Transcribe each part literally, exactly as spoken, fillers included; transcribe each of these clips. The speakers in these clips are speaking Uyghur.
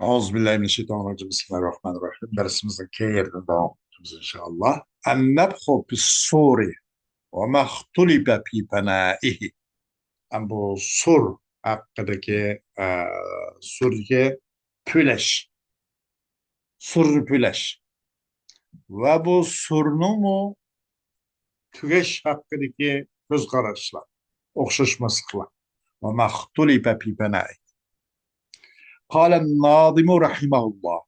أعوذ بالله من الشيطان الرجيم. بسم الله الرحمن الرحيم. دەرسىمىزنى كەينىدىن داۋام قىلىمىز، إن شاء الله. النفخ في الصور وما اختلف في فنائه. ئەم بۇ سۇر ھەققىدىكى، ئە، سۇردىكى پۈۋلەش. سۇرنى پۈۋلەش. ۋە بۇ سۇرنىڭمۇ تۈگەش ھەققىدىكى كۆز قاراشلار، ئوخشاشماسلىقلار. وما اختلف في فنائه. قال الناظم رحمه الله: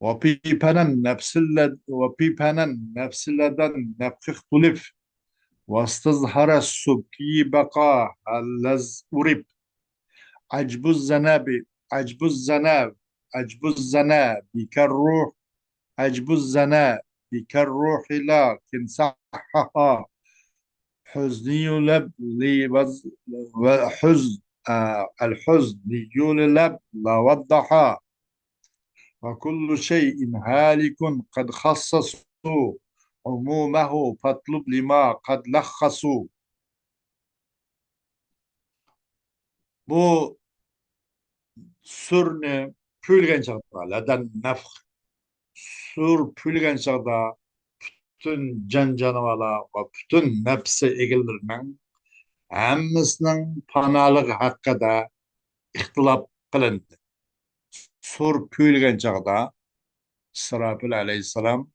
وفي فناء النفس لد-، وفي فناء النفس لدى النفخ اختلف، واستظهر السبكي بقاها الذ عرف. عجب الذنب، عجب الذنب، عجب الذنب كالروح، عجب الذنب كالروح لكن صححا. حزني لب لي وز-، وحز-، آه، الحزني لب لا وضحا. وكل شيء هالك قد خصصوا عمومه فاطلب لما قد لخصوا. بۇ سۇرنى پۈۋلىگەن چاغدا، لدى النفخ، سۇر پۈۋلىگەن چاغدا پۈتۈن جان-جانىۋارلار ۋە پۈتۈن نەپسى ئىگىلىرىنىڭ ھەممىسىنىڭ پانالىقى ھەققىدە ئىختىلاپ قىلىندى. سۇر پۈۋلىگەن چاغدا ئىسراپىل ئەلەيھىسسالام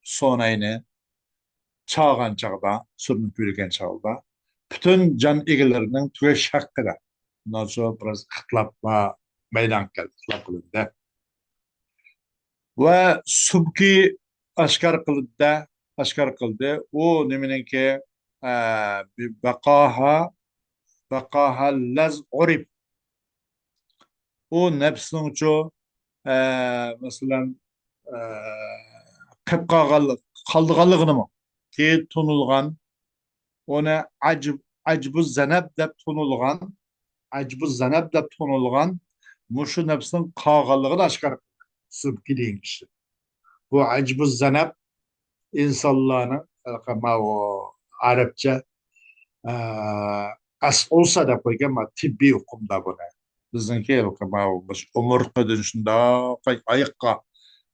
سوناينى چالغان چاغدا، سۇرنى پۈۋلىگەن چاغدا پۈتۈن جان ئىگىلىرىنىڭ تۈگەش ھەققىدە. بۇنىڭ ئۈچۈن بىراز ئىختىلاپلار مەيدانغا كەلدى، ئىختىلاپ قىلىندى. ۋە سۇبكى ئاشكارا قىلدى، ئاشكارا قىلدى. ئۇ نېمىنىڭكى، ئە، بەقاھا، بەقاھا لەز ئۇرىپ. ئۇ نەپسىنىڭچۇ، ئە، مەسىلەن، ئە، قېپ قالغان، قالىدىغانلىقىنىمۇ كېيىن تونۇلغان، ئۇنى ئەجب-، ئەجبۇ زەنەب دەپ تونۇلغان، ئەجبۇ زەنەب دەپ تونۇلغان مۇشۇ نەپسنىڭ قالغانلىقىنى ئاشكارا قىلدى سۇبكى دېگەن كىشى. بۇ ئەجبۇ زەنەب ئىنسانلارنىڭ، ماۋۇ ئەرەبچە، ئە، ئەسئۇسا دەپ قويغان، ماۋۇ تېببىي ئۇقۇمدا بۇنى. بىزنىڭكى ھېلىقى ماۋۇ مۇشۇ ئومۇرتقىدىن شۇنداق ئاياققا،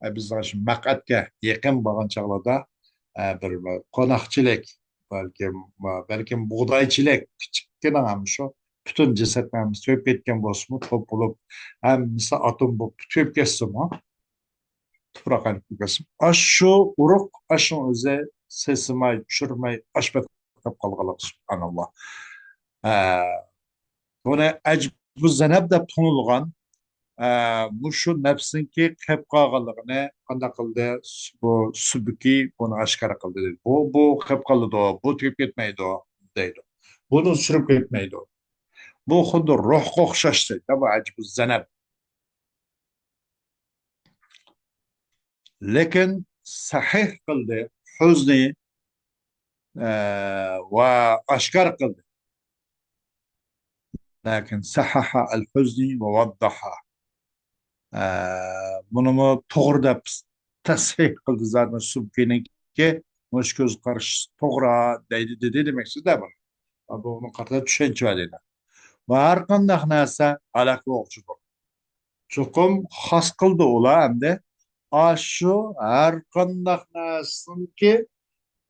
ئە، بىزنىڭ شۇ مەقئەتكە يېقىن بولغان چاغلاردا، ئە، بىر، بىر قوناقچىلىك، بەلكىم، بەلكىم بۇغدايچىلىك، كىچىككىنە ھەم شۇ پۈتۈن جەسەتنىڭ ھەممىسى تۈگەپ كەتكەن بولسىمۇ، توپ بولۇپ، ھەممىسى ئاتوم بولۇپ تۈگەپ كەتسىمۇ، تۇپراق ئايلىنىپ كەتسىمۇ، ئاشۇ ئۇرۇق، ئاشۇنىڭ ئۆزى سېسىماي، چۈشۈرمەي، ئاشۇ پەتقەپ قالغانلىقى، سۇبھاناللا. ھە، بۇنى ئەجبۇ زەنەب دەپ تونۇلغان، ئە، مۇشۇ نەپسنىڭكى قېپ قالغانلىقىنى قانداق قىلدى؟ بۇ سۇبكى بۇنى ئاشكارا قىلدى. بۇ، بۇ قېپ قالىدۇ، بۇ تۈگەپ كەتمەيدۇ دەيدۇ. بۇنى چۈشۈرۈپ كەتمەيدۇ. بۇ خۇددى روھقا ئوخشاش دەيدۇ، بۇ ئەجبۇ زەنەب. لېكىن سەھىھ قىلدى، ھۇزنى، ئە، ۋە ئاشكارا قىلدى. لەكىن سەھھەھە ئەل ھۇزنى ۋە ۋەددەھە. ئە، بۇنىمۇ توغرا دەپ تەسھىھ قىلدى زادى سۇبكىنىڭكى، مۇشۇ كۆز قارىشى توغرا دەيدۇ، دېدى دېمەكچىدە بۇنى. بۇنىڭ قارىتا چۈشەنچە بەردى. ۋە ھەر قانداق نەرسە ھالاك بولغۇچىدۇر. چوقۇم خاس قىلدى ئۇلار ئەمدى. ئاشۇ ھەر قانداق نەرسىنىڭكى،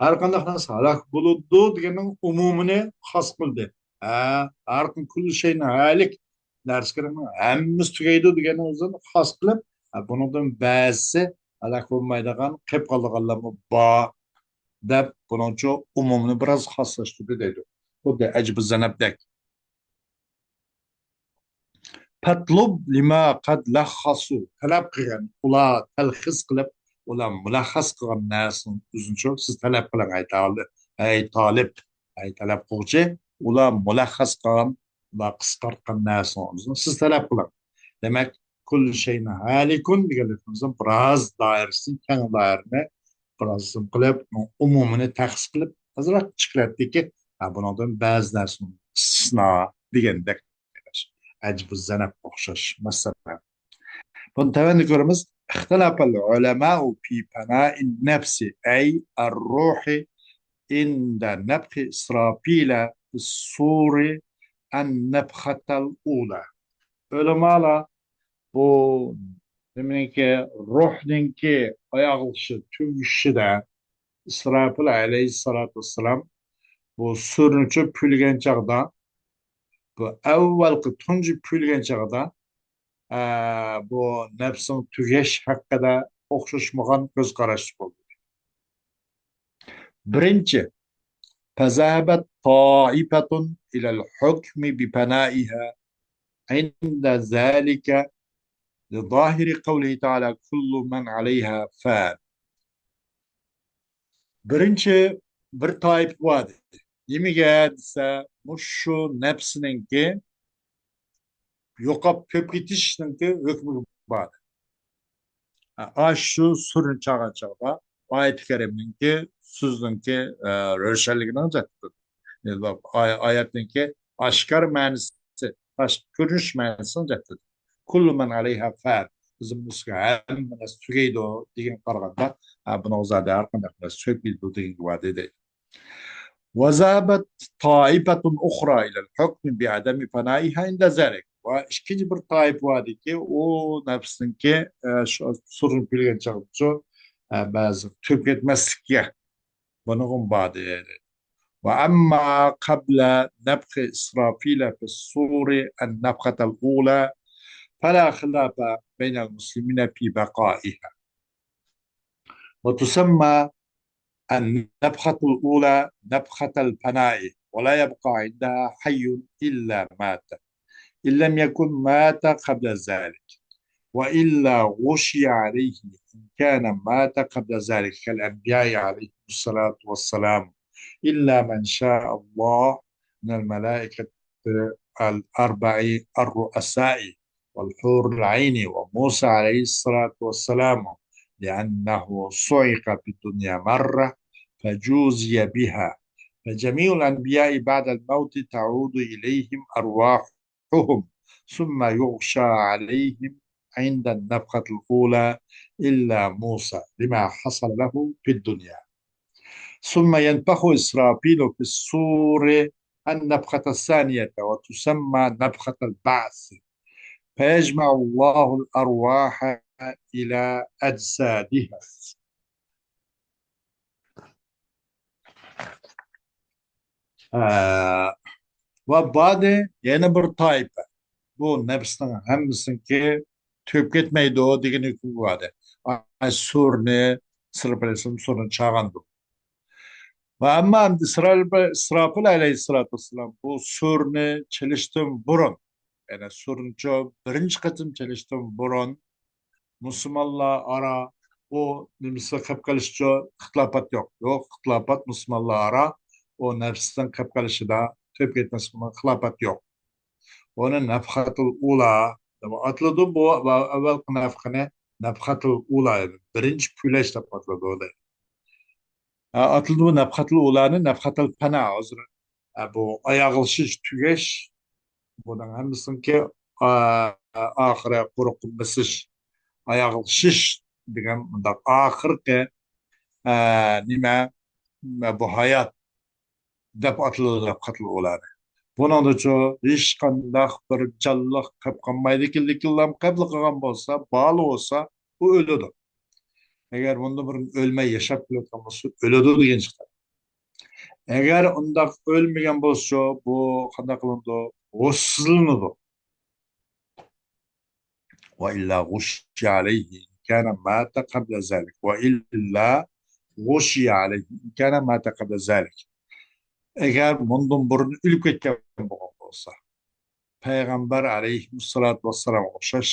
ھەر قانداق نەرسە ھالاك بولىدۇ دېگەننىڭ ئومۇمىنى خاس قىلدى. ھە، ھەر قان-، كۇللۇ شەيئىن ھالىك، نەرسىلەرنىڭ ھەممىسى تۈگەيدۇ دېگەننىڭ ئۆزىنى خاس قىلىپ، ھە، بۇنىڭدىن بەزىسى ھالاك بولمايدىغان، قېلىپ قالىدىغانلارمۇ بار دەپ، بۇنىڭچۇ ئومۇمنى بىراز خاسلاشتۇردى دەيدۇ. خۇددى ئەجبۇ زەنەبدەك. پەتلۇب لىما قەد لەخخاسۇ، تەلەپ قىلغان، ئۇلار تەلخىس قىلىپ، ئۇلار مۇلەخخەس قىلغان نەرسىنىڭ ئۆزىنىچۇ سىز تەلەپ قىلىڭ، ئەي تالىپ، ئەي تالىپ، ئەي تەلەپ قىلغۇچى، ئۇلار مۇلەخخەس قىلغان، ئۇلار قىسقارتقان نەرسىنىڭ ئۆزىنى سىز تەلەپ قىلىڭ. دېمەك، كۇللۇ شەيئىن ھالىكۇن دېگەنلىكىمىزدىن بىراز دائىرىسىنى، كەڭ دائىرىنى بىراز نېمە قىلىپ، ئومۇمىنى تەخسىس قىلىپ، ئازراق چىقىرەتتىكى، ھە، بۇنىڭدىن بەزى نەرسىنى ئىستىسنا دېگەندەك. ئەجبۇ زەنەب ئوخشاش مەسىلە. بۇنى تۆۋەندە كۆرىمىز. اختلف العلماء في فناء النفس، أي الروح، عند نفخ إسرافيل في الصور النفخة الأولى. ئۆلىمالار بۇ نېمىنىڭكى، روھنىڭكى ئاياغلىشى، تۈگىشىدە ئىسراپىل ئەلەيھىسسالاتۇ ۋەسسالام بۇ سۇرنىچۇ پۈلگەن چاغدا، بۇ ئەۋۋەلقى تۇنجى پۈلگەن چاغدا، ئە، بۇ نەپسىنىڭ تۈگەش ھەققىدە ئوخشاشمىغان كۆز قاراشتا بولدى. بىرىنچى، فذهبت طائفة إلى الحكم بفنائها عند ذلك لظاهر قوله تعالى: كل من عليها فان. بىرىنچى، بىر تائىپە بار ئىدى. نېمىگە دېسە، مۇشۇ نەپسىنىڭكى يوقاپ كۆپ كېتىشنىڭكى ھۆكمىگە بار ئىدى. ئاشۇ سۈرىنى چاغان چاغدا ئايەت كەرىمنىڭكى، سۆزنىڭكى، ئە، روشەنلىكىنىڭ جەھەتتىن، ئاي-، ئايەتنىڭكى ئاشكارا مەنىسى، تاشقى كۆرۈنۈش مەنىسىنىڭ جەھەتتىن، كل من عليها فان، بىزنىڭ ئۈستىگە ھەممە نەرسە تۈگەيدۇ دېگەنگە قارىغاندا، ھە، بۇنىڭغا زادى ھەر قانداق نەرسە تۈگەيدۇ دېگەنگە بار دېدى. وذهبت طائفة أخرى إلى الحكم بعدم فنائها عند ذلك. ۋە ئىككىنچى بىر تائىپە باردىكى، ئۇ نەپسنىڭكى، ئە، شۇ سۈرۈنۈپ كەلگەن چاغدىچۇ، ئە، بەزى تۈگەپ كەتمەسلىككە، بۇنىڭغا بار دېدى. وأما قبل نفخ إسرافيل في الصور النفخة الأولى فلا خلاف بين المسلمين في بقائها. وتسمى النفخة الأولى نفخة الفناء، ولا يبقى عندها حي إلا مات، إن لم يكن مات قبل ذلك، وإلا غشي عليه إن كان مات قبل ذلك، كالأنبياء عليهم الصلاة والسلام، إلا من شاء الله من الملائكة الأربع الرؤساء والحور العين وموسى عليه الصلاة والسلام، لأنه صعق في الدنيا مرة فجوزي بها، فجميع الأنبياء بعد الموت تعود إليهم أرواحهم ثم يغشى عليهم عند النفخة الأولى إلا موسى لما حصل له في الدنيا. ثم ينفخ إسرافيل في الصور النفخة الثانية وتسمى نفخة البعث، فيجمع الله الأرواح إلى أجسادها. ھە. ۋە باردى يەنە بىر تائىپە. بۇ نەپسنىڭ ھەممىسىنىڭكى تۈگەپ كەتمەيدۇ دېگەن ھۆكۈم بار ئىدى. ئاي، سۈرنى، ئىسراپىل ئەلەيھىسسالام سۈرنى چاغاندۇ. ۋە ئەمما ئەمدى ئىسرائىل، ئىسراپىل ئەلەيھىسسالاتۇ ۋەسسالام بۇ سۈرنى چېلىشتىن بۇرۇن، يەنى سۈرنىچۇ بىرىنچى قېتىم چېلىشتىن بۇرۇن مۇسۇلمانلار ئارا ئۇ نېمىسى قېپ قېلىشىچۇ ئىختىلاپات يوق. يوق ئىختىلاپات مۇسۇلمانلار ئارا ئۇ نەپسىنىڭ قېپ قېلىشىدا، تۈگەپ كەتمەسلىكىدە خىلاپات يوق. ئۇنى نەفخەتۇل ئۇلا دەپ ئاتىلىدۇ. بۇ ئەۋۋەلقى نەفخىنى نەفخەتۇل ئۇلا، بىرىنچى پۈۋلەش دەپ ئاتىلىدۇ. ھە، ئاتىلىدۇ بۇ نەفخەتۇل ئۇلانى نەفخەتۇل پەنا. ھازىر، ھە، بۇ ئاياغلىشىش، تۈگەش، بۇنىڭ ھەممىسىنىڭكى، ئا-، ئاخىرى قۇرۇق بېسىش، ئاياغلىشىش دېگەن مۇنداق ئاخىرقى، ئە، نېمە، بۇ ھايات دەپ ئاتىلىدۇ نەفخەتۇل ئۇلانى. بۇنىڭدىچۇ ھېچقانداق بىر جانلىق قېپ قالمايدىكەن، لېكىنلا قېپلا قالغان بولسا، بالى بولسا، ئۇ ئۆلىدۇ. ئەگەر مۇندىن بۇرۇن ئۆلمەي ياشاپ كېلىۋاتقان بولسا، ئۆلىدۇ دېگەن چىقىدۇ. ئەگەر ئۇنداق ئۆلمىگەن بولسىچۇ، بۇ قانداق قىلىنىدۇ؟ غۇسسىزلىنىدۇ. وإلا غشي عليه إن كان مات قبل ذلك. وإلا غشي عليه إن كان مات قبل ذلك. ئەگەر مۇندىن بۇرۇن ئۆلۈپ كەتكەن بولغان بولسا، پەيغەمبەر ئەلەيھىمۇسسالاتۇ ۋەسسالامغا ئوخشاش.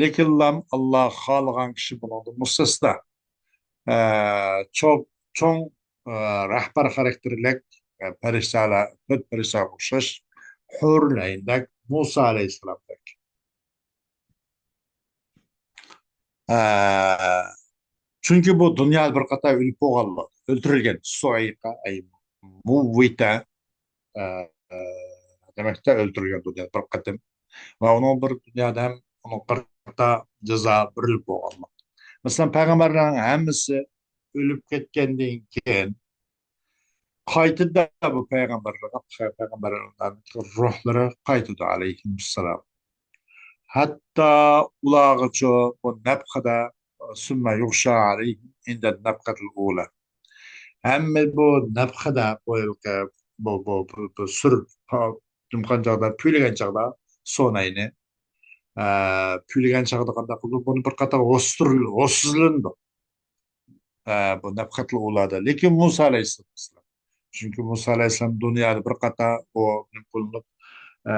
لېكىنلا ئاللا خالىغان كىشى بۇنىڭدىن مۇستەسنا. ئە، چوڭ، چوڭ، ئە، رەھبەر خاراكتېرلىك، ئە، پەرىشتىلەر، تۆت پەرىشتىگە ئوخشاش، ھۆرلەيندەك، مۇسا ئەلەيھىسسالامدەك. ئە، چۈنكى بۇ دۇنيادا بىر قاتار ئۆلۈپ بولغانلار، ئۆلتۈرۈلگەن، سۇئىقە، ئەي، مۇۋۋىتە، ئە، ئە، دېمەكتە ئۆلتۈرۈلگەن دۇنيادا بىر قېتىم. ۋە ئۇنىڭ بىر دۇنيادا ھەم ئۇنىڭ قىرىقتا جازا بېرىلىپ بولغانلىق. مەسىلەن، پەيغەمبەرلەرنىڭ ھەممىسى ئۆلۈپ كەتكەندىن كېيىن قايتىدۇ بۇ پەيغەمبەرلەرگە، پەيغەمبەرلەرنىڭ روھلىرى قايتىدۇ ئەلەيھىمۇسسالام. ھەتتا ئۇلارغىچۇ بۇ نەپخىدە، سۈممە يۇغشا ئەلەيھىم ئىندە نەپخەتىل ئۇلا. ھەممە بۇ نەپخىدە، بۇ ھېلىقى، بۇ، بۇ، بۇ، بۇ سۈر، پا-، نېمە قىلغان چاغدا، پۈۋلىگەن چاغدا سوناينى، ئە، پۈۋلىگەن چاغدا قانداق قىلىدۇ؟ بۇنى بىر قاتار ھوسسۇزلىنىدۇ. ئە، بۇ نەپخەتىل ئۇلادا. لېكىن مۇسا ئەلەيھىسسالام، چۈنكى مۇسا ئەلەيھىسسالام دۇنيادا بىر قاتار بۇ نېمە قىلىنىپ، ئە،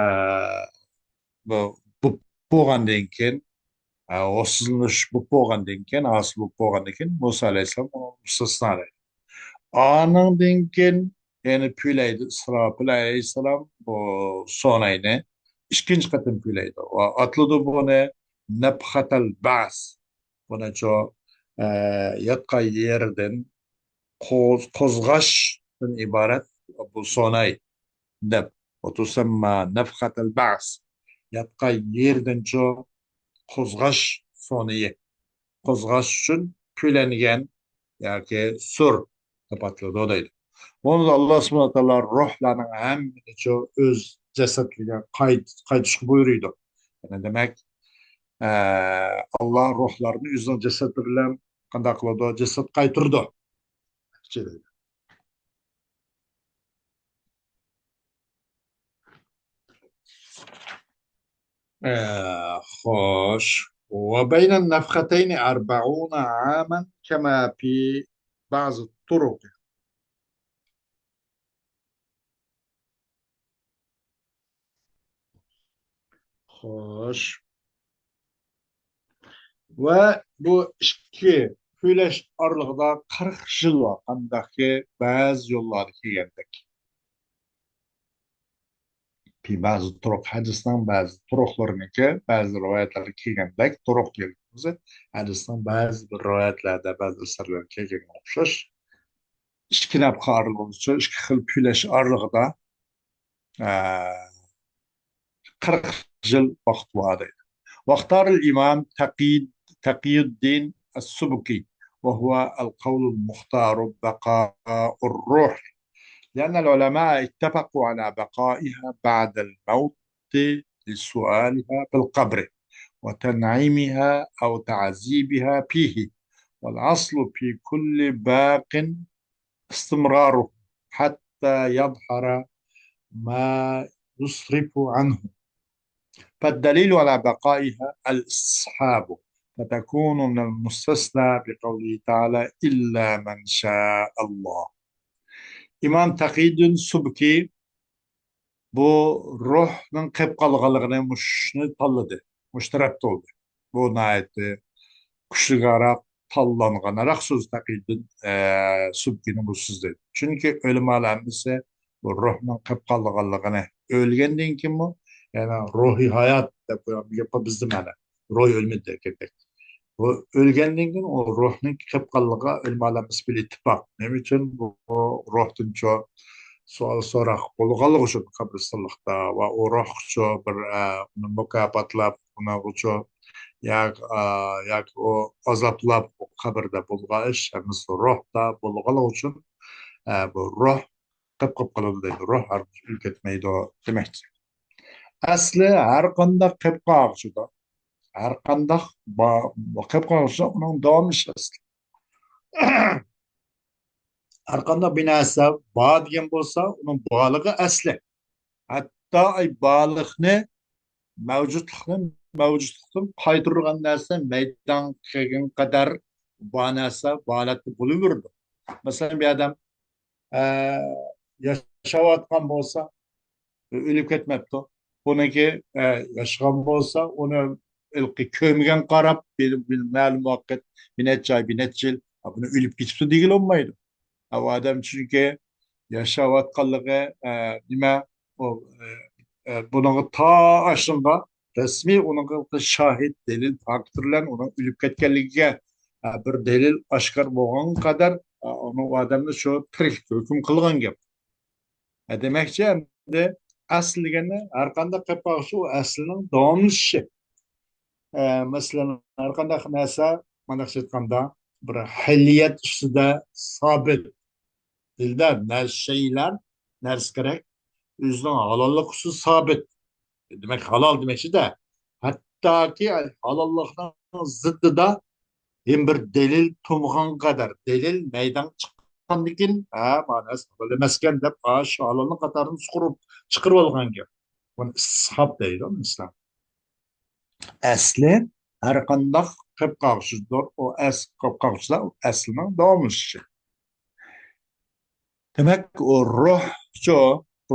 بۇ، بۇ بولغاندىن كېيىن، ئە، ھوسۇللىنىش بولۇپ بولغاندىن كېيىن، ھاسىل بولۇپ بولغاندىن كېيىن مۇسا ئەلەيھىسسالام ئۇنى مۇستەسنا دەيدۇ. ئانىڭدىن كېيىن يەنە پۈۋلەيدۇ ئىسراپىل ئەلەيھىسسالام بۇ سوناينى، ئىككىنچى قېتىم پۈۋلەيدۇ. ۋە ئاتىلىدۇ بۇنى نەپخەتەل بەس. بۇنىچۇ، ئە، ياتقان يېرىدىن قوز-، قوزغاشتىن ئىبارەت بۇ سوناي دەپ. وتسمى نفخة البعث. ياتقان يېرىدىنچۇ قوزغاش سونىيى. قوزغاش ئۈچۈن پۈۋلەنگەن ياكى سۈر دەپ ئاتىلىدۇ دەيدۇ. بۇنىڭدا ئاللا سۇبھانەھۇ ۋە تائالا روھلارنىڭ ھەممىنىچۇ ئۆز جەسەتلىرىگە قايت-، قايتىشقا بۇيرۇيدۇ. يەنى دېمەك، ئە، ئاللا روھلارنى ئۆزىنىڭ جەسەتلىرى بىلەن قانداق قىلىدۇ؟ جەسەت قايتۇرىدۇ. ئە، خوش. وبين النفختين أربعون عاما كما في بعض الطرق. خوش. ۋە بۇ ئىككى پۈۋلەش ئارىلىقىدا قىرىق يىل بار، قانداقكى بەزى يوللاردا كەلگەندەك. في بعض الطرق، ھەدىسنىڭ بەزى تۇرۇقلىرىنىڭكى، بەزى رىۋايەتلەردە كەلگەندەك، تۇرۇق دېگىنىمىز ھەدىسنىڭ بەزى بىر رىۋايەتلەردە، بەزى ئەسەرلەردە كەلگەنگە ئوخشاش. ئىككى نەپخە ئارىلىقىدا، ئىككى خىل پۈۋلەش ئارىلىقىدا، ئە، قىرىق يىل ۋاقىت بار دەيدۇ. واختار الإمام تقي، تقي الدين السبكي، وهو القول المختار بقاء الروح، لأن العلماء اتفقوا على بقائها بعد الموت لسؤالها في القبر وتنعيمها أو تعذيبها فيه، والأصل في كل باق استمراره حتى يظهر ما يسفر عنه، فالدليل على بقائها الاستصحاب، فتكون من المستثنى بقوله تعالى: إلا من شاء الله. ئىمام تەقىيدىن سۇبكى بۇ روھنىڭ قېلىپ قالغانلىقىنى، مۇشۇنى تاللىدى، مۇشۇ تەرەپتە بولدى. بۇ ناھايىتى كۈچلۈكرەك تاللانغانراق سۆز تەقىيدىن، ئە، سۇبكىنىڭ بۇ سۆزى. چۈنكى ئۆلىمالار ھەممىسى بۇ روھنىڭ قېلىپ قالغانلىقىنى، ئۆلگەندىن كېيىنمۇ، يەنى روھىي ھايات دەپ قويغان بىر گەپ بار بىزدە مانا. روھ ئۆلمىدى دېگەندەك. بۇ ئۆلگەندىن كېيىن ئۇ روھنىڭ قېلىپ قالغانلىقىغا ئۆلىمالار ھەممىسى بىر ئىتتىپاق. نېمە ئۈچۈن؟ بۇ روھتىنچۇ سوئال سوراق بولغانلىقى ئۈچۈن قەبرىستانلىقتا ۋە ئۇ روھقىچۇ بىر، ئە، ئۇنى مۇكاپاتلاپ، ئۇنىڭغىچۇ ياكى، ئا، ياكى ئۇ ئازابلاپ، ئۇ قەبرىدە بولغان ئىش ھەممىسى روھتا بولغانلىقى ئۈچۈن، ئە، بۇ روھ قېلىپ قېلىپ قالىدۇ دەيدۇ. روھ ھەرگىز ئۆلۈپ كەتمەيدۇ دېمەكچى. ئەسلى ھەر قانداق قېلىپ قالغۇچىدا، ھەر قانداق با-، قېلىپ قالغۇچىدا ئۇنىڭ داۋاملىشىش ئەسلى. ھەر قانداق بىر نەرسە بار دېگەن بولسا، ئۇنىڭ بارلىقى ئەسلى. ھەتتا ئاي بارلىقنى، مەۋجۇتلۇقنى مەۋجۇتلۇقتىن قايتۇرىدىغان نەرسە مەيدانغا كەلگەن قەدەر بار نەرسە بار ھالەتتە بولۇۋېرىدۇ. مەسىلەن، بىر ئادەم، ئە، ياشاۋاتقان بولسا، ئۆلۈپ كەتمەپتۇ. بۇنىڭكى، ئە، ياشىغان بولسا، ئۇنى ھېلىقى كۆمگەن قاراپ، بىر، بىر مەلۇم ۋاقىت، بىر نەچچە ئاي، بىر نەچچە يىل، ئا، بۇنى ئۆلۈپ كېتىپتۇ دېگىلى بولمايدۇ. ئا، ئۇ ئادەم چۈنكى ياشاۋاتقانلىقى، ئە، نېمە، ئۇ، ئە، ئە، بۇنىڭغا تا ئاشۇنغا رەسمىي ئۇنىڭغا شاھىت، دەلىل، فاكتلار بىلەن ئۇنىڭ ئۆلۈپ كەتكەنلىكىگە، ئە، بىر دەلىل ئاشكارا بولغان قەدەر، ئە، ئۇنى ئۇ ئادەمنى شۇ تىرىكلىككە ھۆكۈم قىلغان گەپ. ئە، دېمەكچى، ئەمدى ئەسلى دېگەندە ھەر قانداق قېلىپ قالغۇچى ئۇ ئەسلىنىڭ داۋاملىشىشى. ئە، مەسىلەن، ھەر قانداق نەرسە، مانداقچە ئېيتقاندا، بىر ھەلىيەت ئۈستىدە سابىت. دىلدا نەرسە، شەيئىلەر، نەرسە كېرەك، ئۆزىنىڭ ھالاللىقى ئۈستىدە سابىت. دېمەك، ھالال دېمەكچىدە، ھەتتا ھەتتاكى ھالاللىقنىڭ زىتىدا يەنە بىر دەلىل تۇغقان قەدەر، دەلىل مەيدانغا چىققاندىن كېيىن، ھە، مانا ھالال ئەمەسكەن دەپ، ھە، شۇ ھالالنىڭ قاتارىدىن سۇغۇرۇپ چىقىرىۋالغان گەپ. بۇنى ئىستىسھاب دەيدۇ ئىسلام. ئەسلى ھەر قانداق قېلىپ قالغۇچىدۇر. ئۇ ئەس-، قېلىپ قالغۇچىدا ئۇ ئەسلىنىڭ داۋاملىشىشى. دېمەك، ئۇ روھچۇ،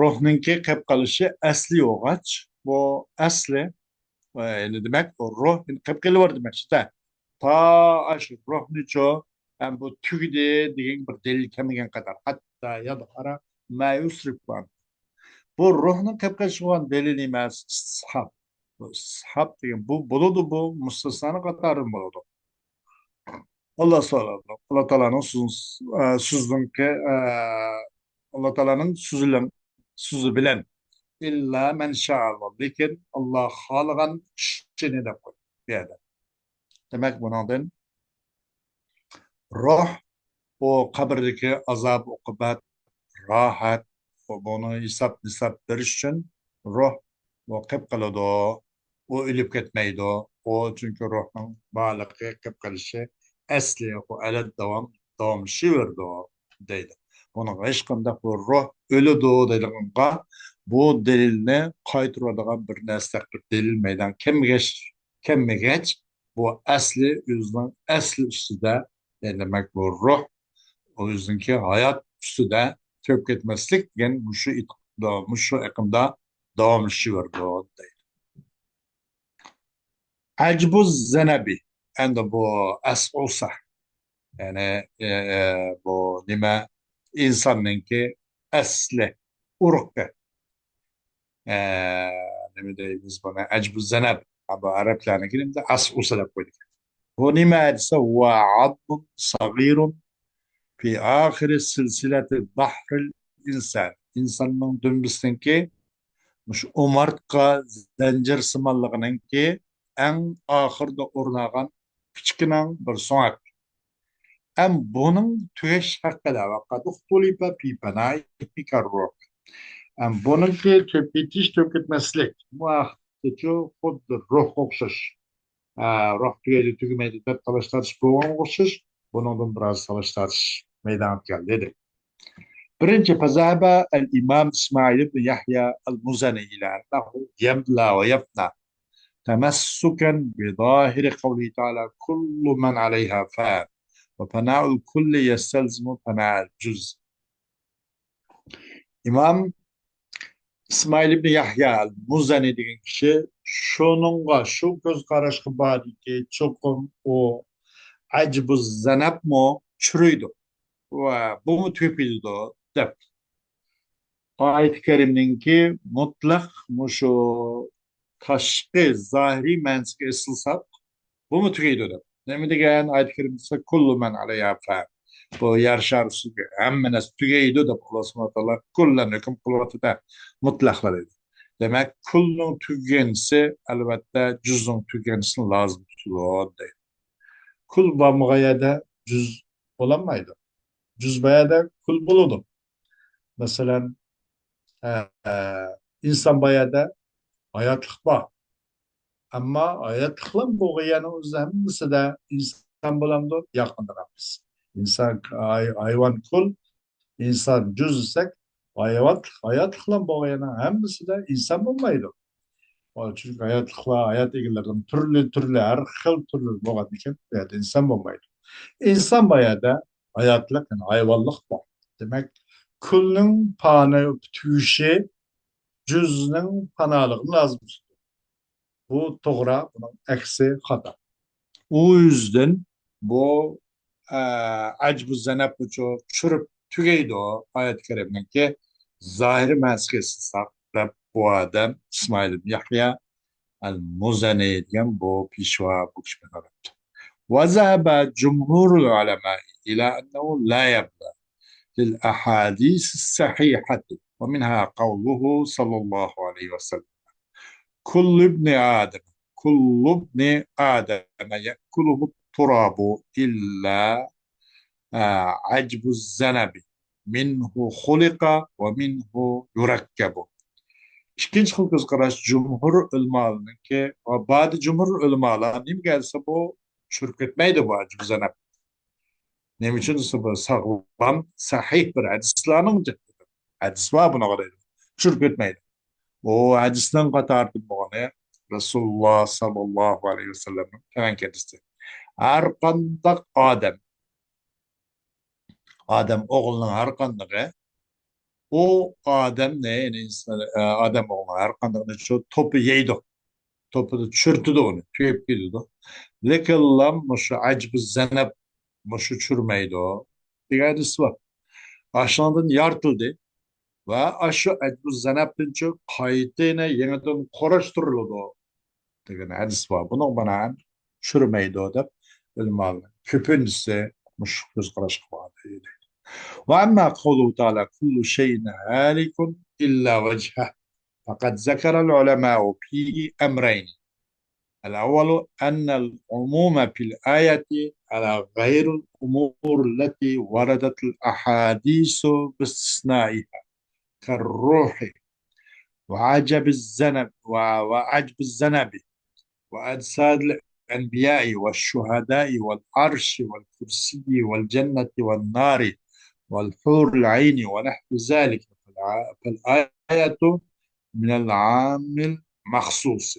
روھنىڭكى قېلىپ قېلىشى ئەسلى بولغاچ، بۇ ئەسلى، ئە، يەنى دېمەك، ئۇ روھ قېلىپ قېلىۋەر دېمەكچىدە. تا ئاشۇ روھنىچۇ، ھەم بۇ تۈگىدى دېگەن بىر دەلىل كەلمىگەن قەدەر. ھەتتا يەدھەرە ما يۇسرىفۇ ئەنھۇ. بۇ روھنىڭ قېلىپ قېلىشىغا دەلىل ئەمەس، ئىستىسھاب. بۇ ئىستىسھاب دېگەن بۇ بولىدۇ، بۇ مۇستەسنانىڭ قاتارىدىن بولىدۇ. ئاللا سورايدۇ. ئاللا تائالانىڭ سۆز-، ئە، سۆزىنىڭكى، ئە، ئاللا تائالانىڭ سۆزىنىڭ، سۆزى بىلەن. ئىللا مەن شائاللا. لېكىن ئاللا خالىغان كىشىنى دەپ قويدى بۇ يەردە. دېمەك، بۇنىڭدىن روھ، ئۇ قەبرىدىكى ئازاب، ئوقۇبەت، راھەت، بۇنى ھېساب-نىساب بېرىش ئۈچۈن روھ ئۇ قېلىپ قالىدۇ. ئۇ ئۆلۈپ كەتمەيدۇ. ئۇ چۈنكى روھنىڭ بارلىقى، قېلىپ قېلىشى ئەسلى، ئۇ ئەلەت داۋام، داۋاملىشىۋېرىدۇ دەيدۇ. بۇنىڭغا ھېچقانداق بۇ روھ ئۆلىدۇ دەيدىغانغا بۇ دەلىلنى قايتۇرىدىغان بىر نەرسە، بىر دەلىل مەيدانغا كەلمىگەچ، كەلمىگەچ، بۇ ئەسلى ئۆزىنىڭ ئەسلى ئۈستىدە، يەنى دېمەك، بۇ روھ ئۆزىنىڭكى ھايات ئۈستىدە تۈگەپ كەتمەسلىك دېگەن مۇشۇ ئېتىقاددا، مۇشۇ ئېقىمدا داۋاملىشىۋېرىدۇ دەيدۇ. ئەجبۇز زەنەبى، ئەمدى بۇ ئەسئۇسە، يەنى، ئە، ئە، بۇ نېمە، ئىنساننىڭكى ئەسلى، ئۇرۇقى. ئە، نېمە دەيمىز بۇنى؟ ئەجبۇز زەنەب. ھە، بۇ ئەرەبلەرنىڭكى نېمىدە ئەسئۇسە دەپ قويدى. بۇ نېمە دېسە، ھۇۋە ئازمۇن سەغىرۇن في آخر سلسلة ظهر الإنسان. ئىنساننىڭ دۈمبىسىنىڭكى مۇشۇ ئومارتقا زەنجىرسىمانلىقىنىڭكى ئەڭ ئاخىرىدا ئورۇن ئالغان كىچىككىنە بىر سۆڭەك. ئەم بۇنىڭ تۈگەش ھەققىدە، ۋەقەد ئۇختۇلىپە پى پەنائىھى كەرروھ. ئەم بۇنىڭكى تۈگەپ كېتىش، تۈگەپ كەتمەسلىك، بۇ ھەقتىچۇ خۇددى روھقا ئوخشاش. ئە، روھ تۈگەيدۇ، تۈگىمەيدۇ دەپ تالاش تارتىش بولغانغا ئوخشاش، بۇنىڭدىن بىراز تالاش تارتىش مەيدانغا كەلدى، دېدى. بىرىنچى، فذهب الإمام إسماعيل بن يحيى المزني إلى أنه يبلى ويفنى، تمسكا بظاهر قوله تعالى: كل من عليها فان، وفناء الكل يستلزم فناء الجزء. ئىمام ئىسمائىل ئىبن يەھيا ئەل مۇزەنى دېگەن كىشى شۇنىڭغا، شۇ كۆز قاراشقا باردىكى، چوقۇم ئۇ ئەجبۇز زەنەبمۇ چۈشۈرۈيدۇ ۋە بۇمۇ تۈگىيدۇ دەپ، ئايەت كەرىمنىڭكى مۇتلەق مۇشۇ تاشقى زاھىرىي مەنىسىگە ئېسىلساق، بۇمۇ تۈگەيدۇ دەپ. نېمە دېگەن؟ ئايەت كەرىمدە كۇللۇ مەن ئەلەيھا فان. بۇ يەر شارى ئۈستىدىكى ھەممە نەرسە تۈگەيدۇ دەپ، ئاللا سۇبھانەھۇ ۋە تائالا كۇللەن ھۆكۈم قىلىۋاتىدۇ، مۇتلەقلار دەيدۇ. دېمەك، كۇلنىڭ تۈگىگەنسى، ئەلۋەتتە، جۈزنىڭ تۈگىگەنسىنى لازىم تۇتىدۇ دەيدۇ. كۇل بولمىغان يەردە جۈز بولالمايدۇ. جۈز بار يەردە كۇل بولىدۇ. مەسىلەن، ئە، ئە، ئىنسان بار يەردە ھاياتلىق بار. ئەمما ھاياتلىقلا بولغان يەرنىڭ ئۆزى ھەممىسىدە ئىنسان بولامدۇ؟ ياق، ئۇنداق ئەمەس. ئىنسان، ھاي-، ھايۋان كۇل، ئىنسان جۈز دېسەك، ھايۋان، ھاياتلىقلا بولغان يەرنىڭ ھەممىسىدە ئىنسان بولمايدۇ. چۈنكى ھاياتلىقلار، ھايات ئىگىلىرىنىڭ تۈرلى، تۈرلى، ھەر خىل تۈرلىرى بولغاندىكىن، بۇ يەردە ئىنسان بولمايدۇ. ئىنسان بار يەردە ھاياتلىق، يەنى ھايۋانلىق بار. دېمەك، كۇلنىڭ پانىي تۈگىشى جۈزنىڭ پانالىقىنى لازىم تۇتىدۇ. بۇ توغرا، بۇنىڭ ئەكسى خاتا. ئۇ يۈزدىن بۇ، ئە، ئەجبۇز زەنەبنىچۇ چۈشۈرۈپ تۈگەيدۇ ئايەت كەرىمنىڭكى زاھىرىي مەنىسىگە ئېسىلساق دەپ، بۇ ئادەم ئىسمائىل ئىبن يەھيا ئەل مۇزەنى دېگەن بۇ پېشۋا بۇ كىشى بۇنداق دەپتۇ. وذهب جمهور العلماء إلى أنه لا يبلى للأحاديث الصحيحة، ومنها قوله صلى الله عليه وسلم: كل ابن آدم، كل ابن آدم يأكله التراب إلا، آه، عجب الذنب، منه خلق ومنه يركب. ئىككىنچى خىل كۆز قاراش جۇمھۇر ئۆلىمالىرىنىڭكى، ۋە بەزى جۇمھۇر ئۆلىمالار نېمىگە دېسە بۇ چۈشۈرۈپ كەتمەيدۇ بۇ ئەجىبۇ زەنەب. نېمە ئۈچۈن دېسە بۇ ساغلام، سەھىھ بىر ھەدىسلەرنىڭ جىقىدۇر. ھەدىس بار بۇنىڭغا دەيدۇ. چۈشۈرۈپ كەتمەيدۇ. ئۇ ھەدىسنىڭ قاتارىدىن بولغىنى رەسۇلۇللا ساللاللاھۇ ئەلەيھى ۋەسەللەمنىڭ تۆۋەنكى ھەدىسى. ھەر قانداق ئادەم، ئادەم ئوغلىنىڭ ھەر قاندىقى، ئۇ ئادەمنى، يەنى ئىنسان، ئە، ئادەم ئوغلىنىڭ ھەر قاندىقىنى شۇ توپى يەيدۇ. توپىدا چۈشۈرتىدۇ ئۇنى، تۈگەپ كېتىدۇ. لېكىنلا مۇشۇ ئەجىبۇ زەنەب مۇشۇ چۈشۈرمەيدۇ دېگەن ھەدىس بار. ئاشۇنىڭدىن يارىتىلدى ۋە ئاشۇ ئەجىبۇ زەنەبتىنچۇ قايتا يەنە يېڭىدىن قۇراشتۇرۇلىدۇ دېگەن ھەدىس بار. بۇنىڭغا بىنائەن چۈشۈرمەيدۇ دەپ ئۆلىمالار كۆپىنچىسى مۇشۇ كۆز قاراشقا بارىدۇ. وأما قوله تعالى: كل شيء هالك إلا وجهه، فقد ذكر العلماء فيه أمرين. الأول أن العموم في الآية على غير الأمور التي وردت الأحاديث باستثنائها، كالروح وعجب الذنب و-، وعجب الذنب وأجساد الأنبياء والشهداء والعرش والكرسي والجنة والنار والحور العين ونحو ذلك، فالآية من العام المخصوص.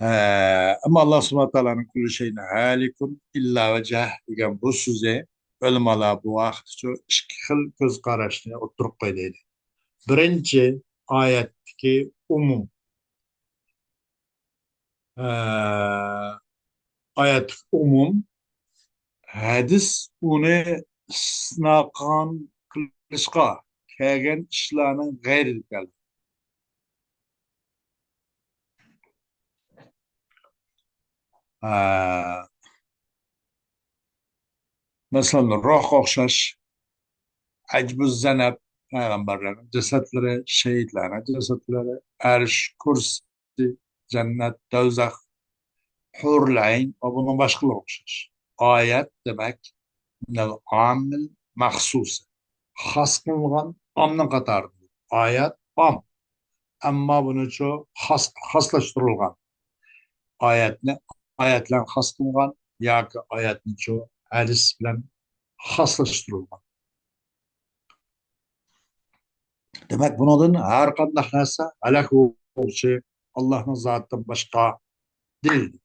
ئەمما ئاللا سۇبھانەھۇ ۋە تائالانىڭ كل شيء هالك إلا وجهه دېگەن بۇ سۆزى ئۆلىمالار بۇ ھەقتىچۇ ئىككى خىل كۆز قاراشنى ئوتتۇرىغا قويدى. بىرىنچى، ئايەتتىكى ئومۇم. ئايەتتىكى ئومۇم ھەدىس ئۇنى ئىستىسنا قىلغان، قىلىشقا كەلگەن ئىشلارنىڭ غەيرىدە كەلدى. ھە. مەسىلەن، روھقا ئوخشاش، ئەجبۇز زەنەب، پەيغەمبەرلەرنىڭ جەسەتلىرى، شېھىتلەرنىڭ جەسەتلىرى، ئەرش، كۇرسى، جەننەت، دوزاخ، ھۇرۇل ئەين ۋە بۇنىڭ باشقىلىرىغا ئوخشاش. ئايەت، دېمەك، مىنەل ئاممىل مەخسۇسى، خاس قىلىنغان ئامنىڭ قاتارىدا. ئايەت ئام، ئەمما بۇنىچۇ خاس، خاسلاشتۇرۇلغان. ئايەتنى ئايەت بىلەن خاس قىلغان ياكى ئايەتنىچۇ ھەدىس بىلەن خاسلاشتۇرۇلغان. دېمەك، بۇنىڭدىن ھەر قانداق نەرسە ھالاك بولغۇچى ئاللاھنىڭ زاتىدىن باشقا دېيىلدى.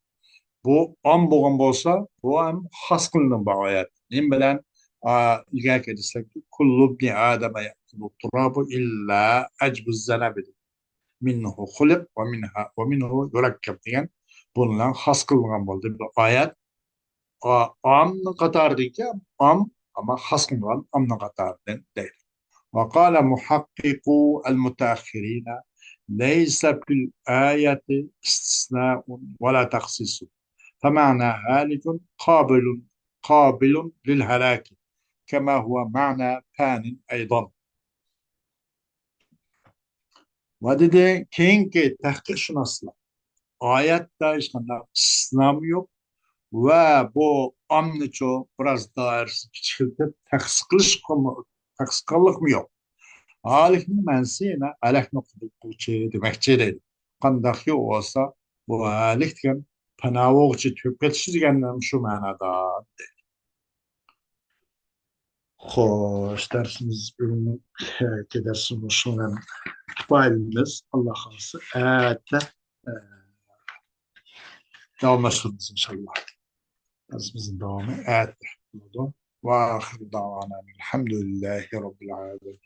بۇ ئام بولغان بولسا، بۇ ھەم خاس قىلىنغان بۇ ئايەت. نېمە بىلەن؟ ئا، ئىلگەركى ھەدىسلەردە: كل ابن آدم يأكل التراب إلا عجب الذنب، دېدى. منه خلق ومنها، ومنه يركب دېگەن بۇنىڭ بىلەن خاس قىلىنغان بولدى. بۇ ئايەت ئا-، ئامنىڭ قاتارىدىكى ئام، ئەمما خاس قىلىنغان ئامنىڭ قاتارىدىن دەيدۇ. وقال محققو المتأخرين: ليس في الآية استثناء ولا تخصيص، فمعنى هالك قابل، قابل للهلاك، كما هو معنى فان أيضا. ۋە دېدى، كېيىنكى تەھقىقشۇناسلار، ئايەتتە ھېچقانداق ئىستىسنامۇ يوق ۋە بۇ ئامنىچۇ بىراز دائىرىسىنى كىچىكلىتىپ تەخسىس قىلىشقىمۇ، تەخسىس قىلغانلىقمۇ يوق. ھالىكنىڭ مەنىسى يەنە ھالاكنى قوبۇل قىلغۇچى دېمەكچى دەيدۇ. قانداقكى بولسا، بۇ ھالىك دېگەن پانا بولغۇچى، تۈگەپ كېتىشى دېگەننى شۇ مەنادا دەيدۇ. خوش، دەرسىمىز بۈگۈنكى دەرسىمىز شۇ بىلەن كۇپايىلىنىمىز. ئاللا خالىسا، ئەتە، ئە، داۋاملاشتۇرىمىز، ئىنشاللا. دەرسىمىزنىڭ داۋامى ئەتە بولىدۇ. وآخر دعوانا الحمد لله رب العالمين.